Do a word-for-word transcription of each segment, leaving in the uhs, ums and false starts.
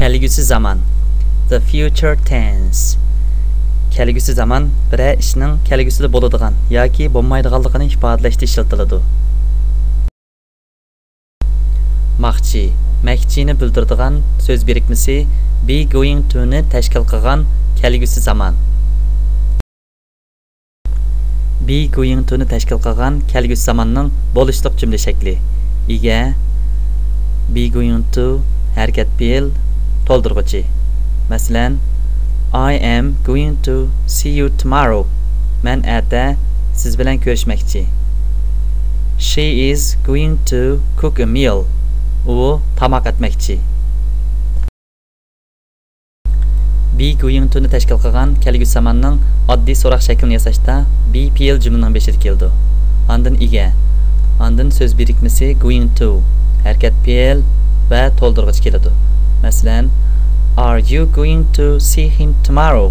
كەلگۈسى زامان، the future tense. كەلگۈسى زامان بىرەر ئىشنىڭ كەلگۈسىدە بولىدىغان ياكى بولمايدىغانلىقىنى ئىپادىلەشتە ئىشلىتىلىدۇ. ماقچى، مەكچىنى بىلدۈرىدىغان سۆز بىرىكمىسى be going to نى تەشكىل قىلغان كەلگۈسى زامان. be going to نى تەشكىل قىلغان كەلگۈسى زاماننىڭ بولۇشلۇق جۈملە شەكلى. ئىگە، be going to، ھەرىكەت پېئىل، تولدۇرغۇچى. مەسىلەن، I am going to see you tomorrow. مەن ئەتە سىز بىلەن كۆرۈشمەكچى. She is going to cook a meal. ئۇ تاماق ئەتمەكچى. be going to نى تەشكىل قىلغان كەلگۈسى زاماننىڭ ئاددىي سوراق شەكلىنى ياساشتا be پېئىل جۈملىنىڭ بېشىدا كېلىدۇ. ئاندىن ئىگە، ئاندىن سۆز بىرىكمىسى going to، ھەرىكەت پېئىل ۋە تولدۇرغۇچ كېلىدۇ. مەسىلەن، Are you going to see him tomorrow?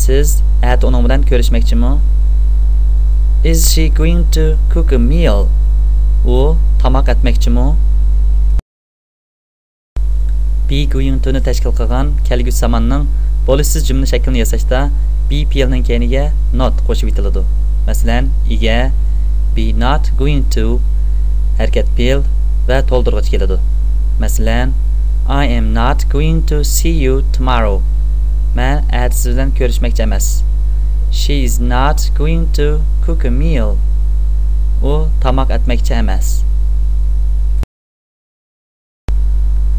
سىز ئەتە ئۇنىڭ بىلەن كۆرۈشمەكچىمۇ؟ Is she going to cook a meal? ئۇ تاماق ئەتمەكچىمۇ؟ be going to نى تەشكىل قىلغان كەلگۈسى زاماننىڭ بولۇشسىز جۈملە شەكلىنى ياساشتا be پېئىلنىڭ كەينىگە not قوشۇۋېتىلىدۇ. مەسىلەن، ئىگە، be not going to، ھەرىكەت پېئىل ۋە تولدۇرغۇچ كېلىدۇ. مەسىلەن، I am not going to see you tomorrow. مەن ئەتە سىز بىلەن كۆرۈشمەكچى ئەمەس. She is not going to cook a meal. ئۇ تاماق ئەتمەكچى ئەمەس.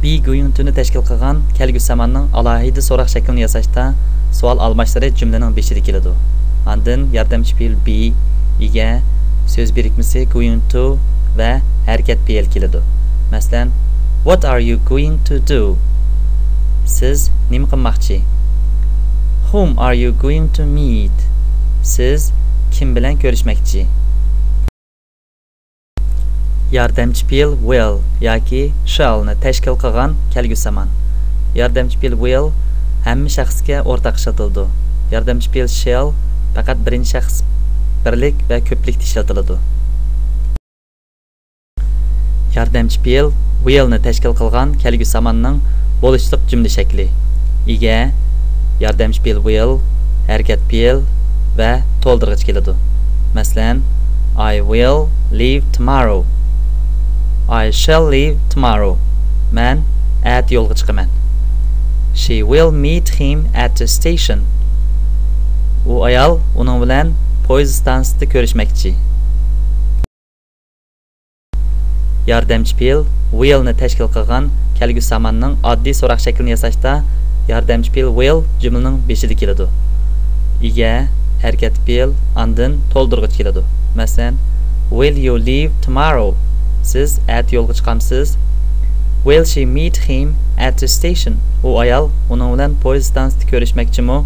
be going to نى تەشكىل قىلغان كەلگۈسى زاماننىڭ ئالاھىدە سوراق شەكلىنى ياساشتا سوئال ئالماشلىرى جۈملىنىڭ بېشىدا كېلىدۇ. ئاندىن ياردەمچى پېئىل be، ئىگە، سۆز بىرىكمىسى going to ۋە ھەرىكەت پېئىل كېلىدۇ. مەسىلەن، What are you going to do? سىز نېمە قىلماقچى؟ Whom are you going to meet? سىز كىم بىلەن كۆرۈشمەكچى؟ ياردەمچى پېئىل will ياكى shall نى تەشكىل قىلغان كەلگۈسى زامان. ياردەمچى پېئىل will ھەممە شەخسكە ئورتاق ئىشلىتىلىدۇ. ياردەمچى پېئىل shall پەقەت بىرىنچى شەخس بىرلىك ۋە كۆپلۈكتە ئىشلىتىلىدۇ. ياردەمچى پېئىل will نى تەشكىل قىلغان كەلگۈسى زاماننىڭ بولۇشلۇق جۈملە شەكلى. ئىگە، ياردەمچى پېئىل will، ھەرىكەت پېئىل ۋە تولدۇرغۇچ كېلىدۇ. مەسىلەن، I will leave tomorrow. I shall leave tomorrow. مەن ئەتە يولغا چىقىمەن. She will meet him at the station. ئۇ ئايال ئۇنىڭ بىلەن پويىز ئىستانسىسىدا كۆرۈشمەكچى. ياردەمچى پېئىل will نى تەشكىل قىلغان كەلگۈسى زاماننىڭ ئاددىي سوراق شەكلىنى ياساشتا، ياردەمچى پېئىل will جۈملىنىڭ بېشىدا كېلىدۇ. ئىگە، ھەرىكەت پېئىل، ئاندىن تولدۇرغۇچ كېلىدۇ. مەسىلەن، Will you leave tomorrow? سىز ئەتە يولغا چىقامسىز؟ Will she meet him at the station? ئۇ ئايال ئۇنىڭ بىلەن پويىز ئىستانسىسىدا كۆرۈشمەكچىمۇ؟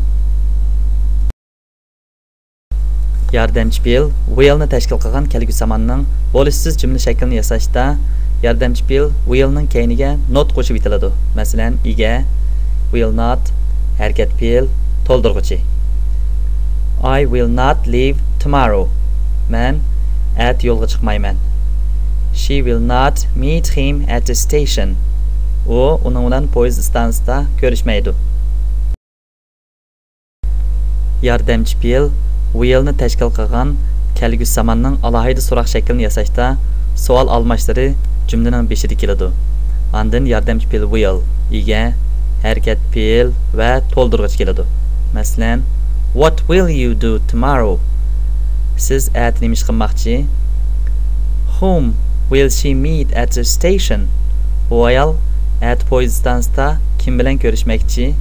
ياردەمچى پېئىل will نى تەشكىل قىلغان كەلگۈسى زاماننىڭ بولۇشسىز جۈملە شەكلىنى ياساشتا، ياردەمچى پېئىل will نىڭ كەينىگە not قوشۇۋېتىلىدۇ. مەسىلەن، ئىگە، will not، ھەرىكەت پېئىل، تولدۇرغۇچى. I will not leave tomorrow. مەن ئەتە يولغا چىقمايمەن. She will not meet him at the station. ئۇ ئۇنىڭ بىلەن پويىز ئىستانسىسىدا كۆرۈشمەيدۇ. ياردەمچى پېئىل will نى تەشكىل قىلغان كەلگۈسى زاماننىڭ ئالاھىدە سوراق شەكلىنى ياساشتا سوئال ئالماشلىرى جۈملىنىڭ بېشىدا كېلىدۇ. ئاندىن ياردەمچى پېئىل will، ئىگە، ھەرىكەت پېئىل ۋە تولدۇرغۇچ كېلىدۇ. مەسىلەن، What will you do tomorrow? سىز ئەتە نېمە ئىش قىلماقچى؟ Whom will she meet at the station? ئۇ ئايال ئەتە پويىز ئىستانسىسىدا كىم بىلەن كۆرۈشمەكچى؟